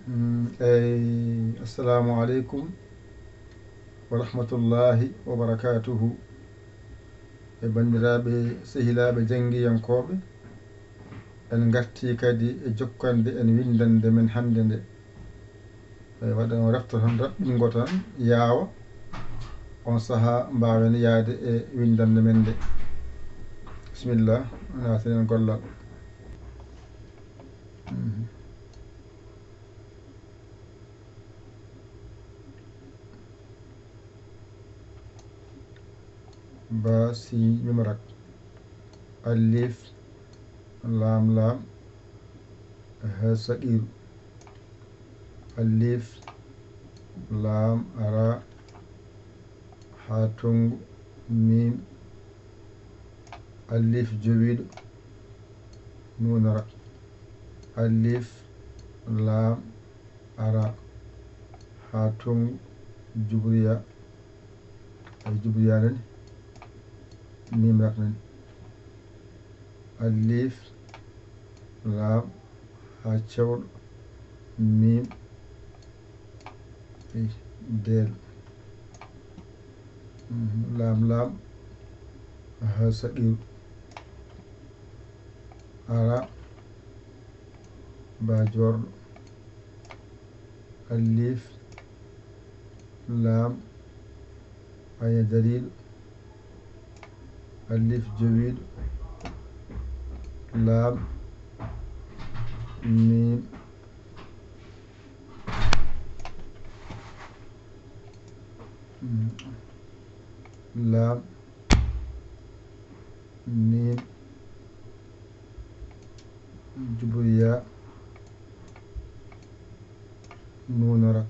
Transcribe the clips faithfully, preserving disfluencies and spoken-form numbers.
Mm, eyi, assalamu aleykum wa rahmatullahi wa barakatuhu. E banndiraaɓe, sehilaaɓe janngiyankooɓe, en ngartii kadi e jokkande en winndannde men hannde nde. Eyi, waɗa on refta tan raɓɓingo tan yaawa, on sahaa mbaawen yahde e winndannde men nde. Bisimilla, naatinen gollal. Mhm. Ba, sin, mim, rak. Alif, laam, laam, haa saqiiru. Alif, laam, ra, haa tonngu, miim, alif jowiiɗo, nuun, ra. Alif, laam, ra, haa tonngu, jubriya, ay, jubriya nani, miim, rak nani. Alif, laam, haa cewɗo, miim, ay, deel. Mhm, laam, laam, haa saqiiru. Ra, ba joorɗo. Alif, laam, aya dariiɗo. Alif jowiiɗo. Laam, miim. Mm. Laam, miim, jubriya, nuun, ra.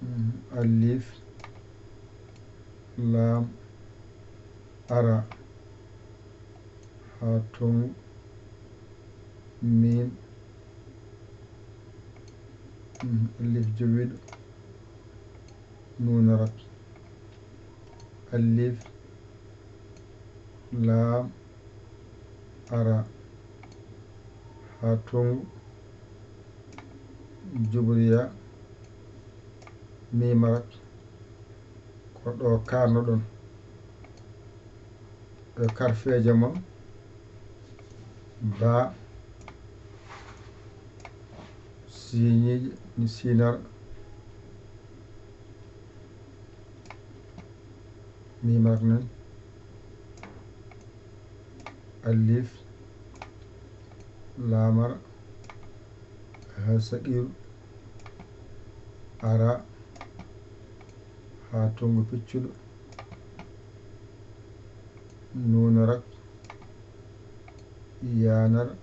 Mm. Alif, laam, ra, haa tonngu, miim, mhm, alif jowiiɗo, nuun, ra. Alif, laam, ra, haa tonngu, jubriya, miim, rak. Ko ɗo kaannoɗon. E karfeeje mon, ba, siiñiiɗe, ni siinar, miim, rak nan, alif, laam, ra, haa saqiiru, ra, haa tonngu piccuɗo, nuun, rak, yaa, ra,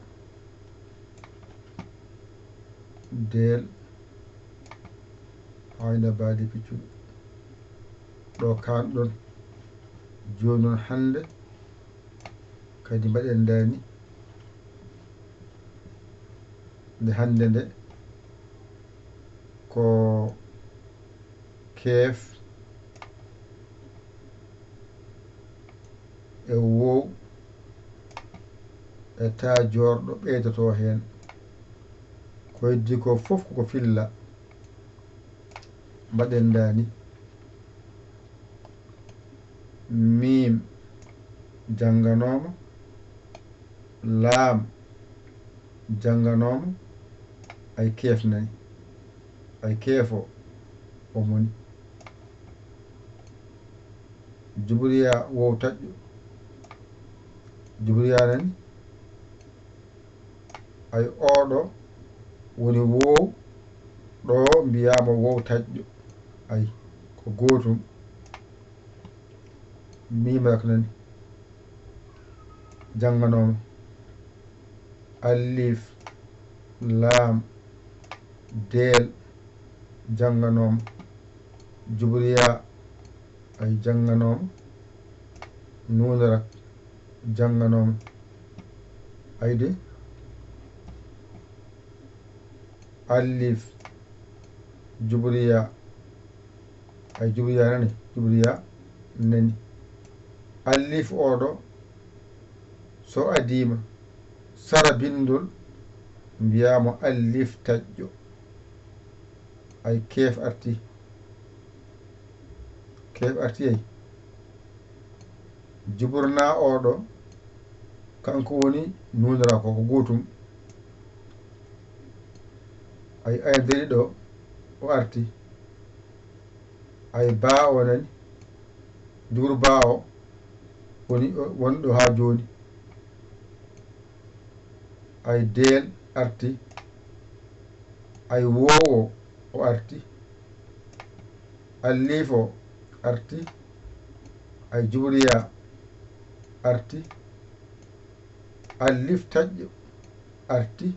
deel, haa ina baadi piccuɗo. Ɗo kaanɗon jooni noon hannde, kadi mbaɗen ndaani nde hannde nde ko keef e woow e taa joorɗo ɓeydotoo heen. Ko heddi ko fof koko filla. Mbaɗen ndaani. Miim jannganooma, laam jannganooma, ay keef nani, ay keef o, o moni. Jubriya woow taƴƴo, jubriya nani, ay oɗo woni woow, ɗo mbiyaama woow taƴƴo, ay ko gootum. Miim rak nani, jannganooma. Alif, laam, deel, jannganooma. Jubriya, ay jannganooma. Nuun rak, jannganooma. Ay de. Alif, jubriya, ay jubriya nani, jubriya nani. Alif oɗo, so adiima, Sara binndol, mbiyaa mo alif taƴƴo. Ay keef arti. Keef arti ay. Juburnaa oo ɗo, kanko woni nuunora ko, ko gootum. Ay, ay dari ɗo, o arti. Ay baa o nani, jubur baa o woni, wonɗo haa jooni. Ay deel arti. Ay woowo o arti. Alliif o arti. Ay jubriya arti. Alliif taƴƴo arti.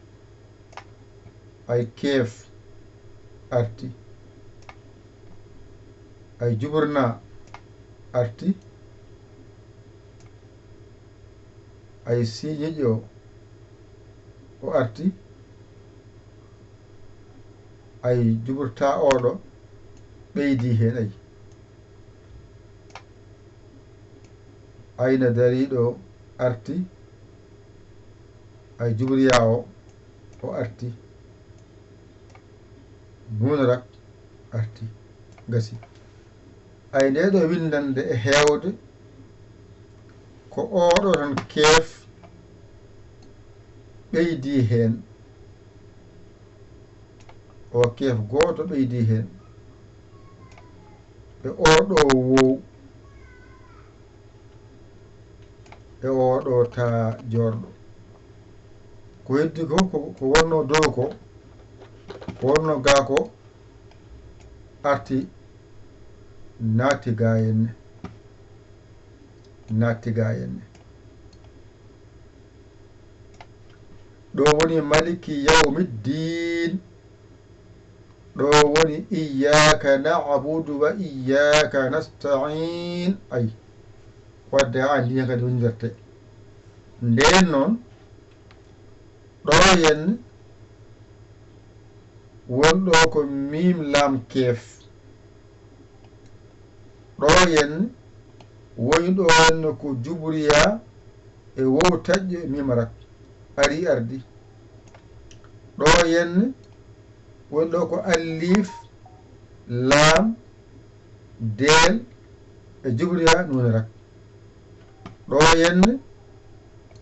Ay keef arti. Ay juburna arti. Ay siiñiijo o arti. Ay juburta oɗo ɓeydi heen ay. Ayna dariiɗo arti. Ay jubriya o o arti. Nuun rak arti. Gasi. Ay nde ɗo winndande e heewde ko oɗo tan keef ɓeydi heen. O keef gooto ɓeydi heen. E oɗo wow e oɗo ta joorɗo. Ko heddi ko, ko, ko wonno dow ko, ko wonno gaa ko, arti naati gaa henne. Naati gaa henne. Ɗo woni maliki yawmi ddiin. Ɗo woni iyyaka na'budu wa iyyaka nasta'in. Wadde a anndi heen kadi winnderte. Ndeen noon, ɗo henne woni ɗo ko miim laam keef. Ɗo henne woni ɗo henne ko jubriya e wow taƴƴo e miim rak. Ari ardi. Ɗo henne woni ɗo ko alliif, laam, deel e jubriya nuun rak. Ɗo henne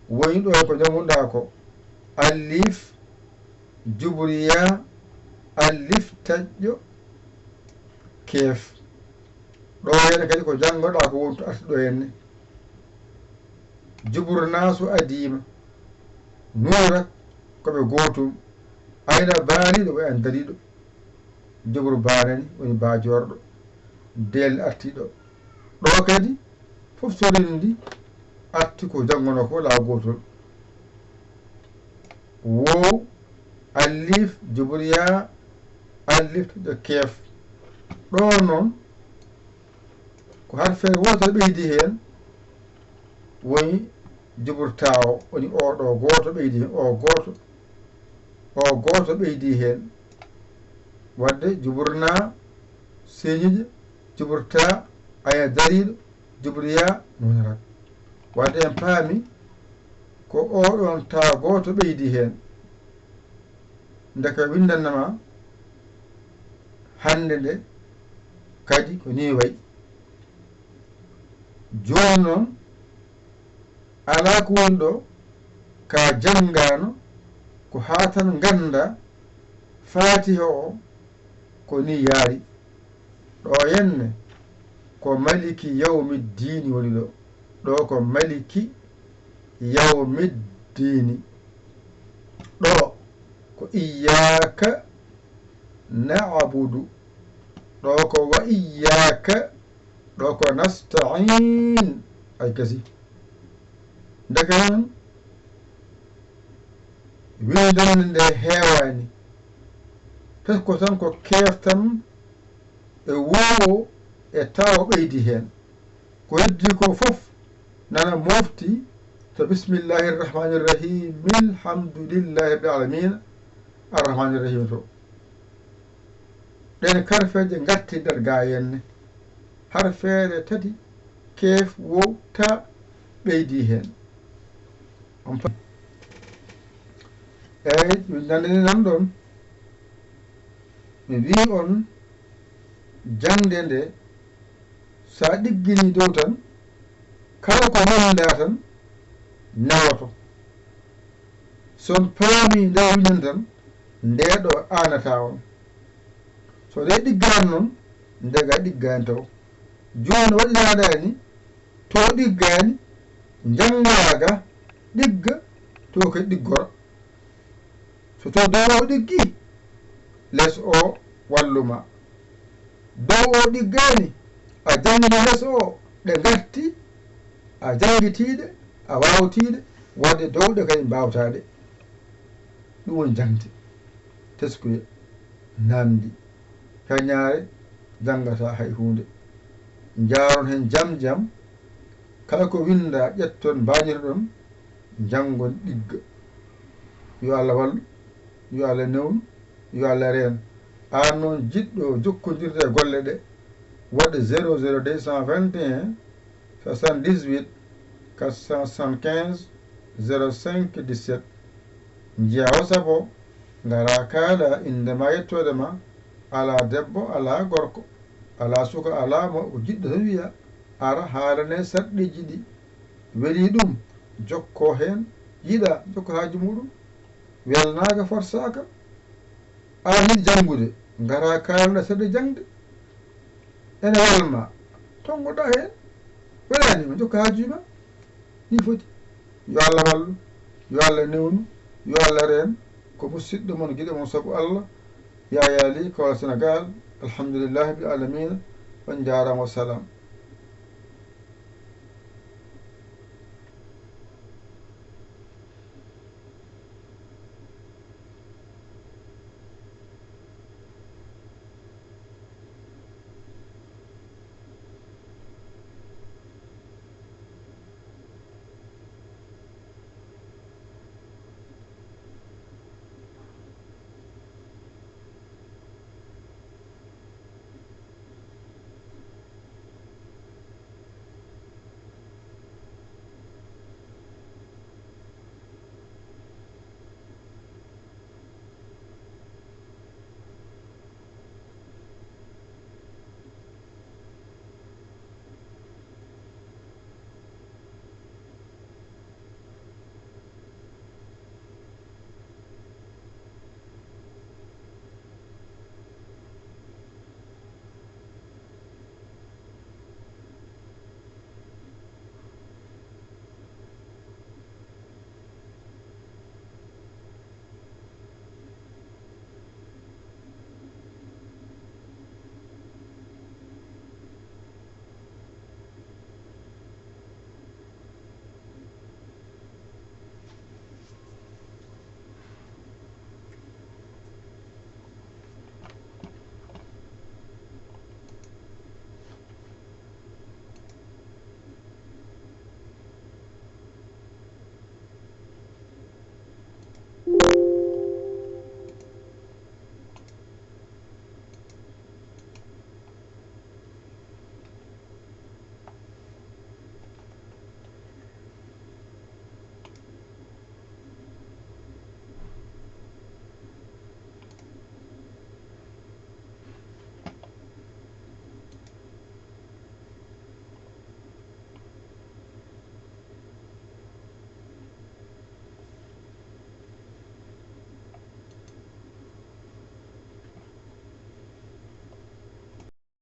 woni ɗo ko jannguɗaa ko alliif, jubriya, alliif taƴƴo, keef. Ɗo henne kadi ko janngoɗaa ko wontu arti ɗo henne. Jubur naasu adiima. Nuun rak ko ɓe gootum. Ayna baaliiɗo, o an dariiɗo. Jubur baanani woni baa joorɗo. Deel arti ɗo. Ɗo kadi fof so renndi arti ko janngono ko laa gootol. Wow, alif, jubriya, alif, ɗo keef. Ɗo noon, ko harfeere wootere ɓeydi heen, woni juburta o, woni o ɗo gooto ɓeydi heen, o gooto, o gooto ɓeydi heen. Wadde juburna, señiiɗo, juburta, aya dariiɗo, jubriya, munarat. Wadde en paami ko o ɗon ta gooto ɓeydi heen. Ndeke winndanama hannde nde kadi ko nii wayi. Jooni noon, alaa ko woni ɗo ka janngaano, ko haa tan ngannda Faatiha o ko nii yaari. Ɗo henne ko Maliki Yawmi Ddiini woni ɗo. Ɗo ko Maliki Yawmi Ddiini. Ɗo ko Iyyaaka Na'budu. Ɗo ko Wa Iyyaaka. Ɗo ko Nasta'iin. Ay gasi. Ndeke noon, winndannde nde heewaani. Pes ko tan ko keeftam e woowo e tawo ɓeydi heen. Ko heddi ko fof nana mofti to Bismillaahi Rahmaani Rahiim, Alhamdulillaahi Rabbil Aalamiin, Arrahmaani Rahiim to. Ɗeen karfeeje ngatti nder gaa henne. Harfeere tati, keef, wow, ta, ɓeydi heen. On pa- Eyi, ɗum nandini nan ɗon. Mi wii on, jaŋde nde, so a ɗigginii dow tan, kala ko windaa tan, newoto. So on paamii nde windan tan, ndee ɗoo aanataa on. So ɗee ɗiggaani noon, ndee ga ɗiggaani taw. Jooni waɗi laaɗaani, to ɗiggaani, njanngaa ga, ɗigga, to kadi ɗiggora. So to dow o ɗiggi, les o wallu ma. Dow o ɗiggaani, a janngi les o, ɗe ngarti, a janngitiiɗe, a waawtiiɗe, waɗde dow ɗe kadi mbaawtaaɗe. Ɗum woni jaŋde. Teskuya, nanndi, heñaare, janngataa hay huunde. Njaaron heen jam jam, kala ko winndaa, ƴetton, mbañiroɗon, njanngon, ɗigga. Yo Allah wallu, yo Allah newnu, yo Allah reen. Aan noon jiɗɗo jokkondirde e golle ɗe, waɗ zéro zéro deux cent vingt et un, soixante-dix-huit, quatre cent soixante-quinze, zéro cinq, dix-sept. Njiyaa WhatsApp o, ngaraa kaalaa innde maa, yettoode maa, alaa debbo, alaa gorko, alaa suka, alaa mawɗo, ko jiɗɗo tan wiya, ara haalanee sarɗiiji ɗi. Welii ɗum, jokkoo heen, yiɗaa, jokka haaju muuɗum. Welnaaka, forsaaka. Aan hiɗi janngude, ngaraa kaalana sarɗi jaŋde. Ene wal ma, tonngoɗaa heen. Welaani ma, jokka haaju ma. Nii foti. Yo Allah wallu, yo Allah newnu, yo Allah reen. Ko musiɗɗo mon, giɗo mon sabu Allah, Yaya Ly, Kawal Sénégal. Alhamdulillahi rabbil alamina. On njaaraama, wassalam.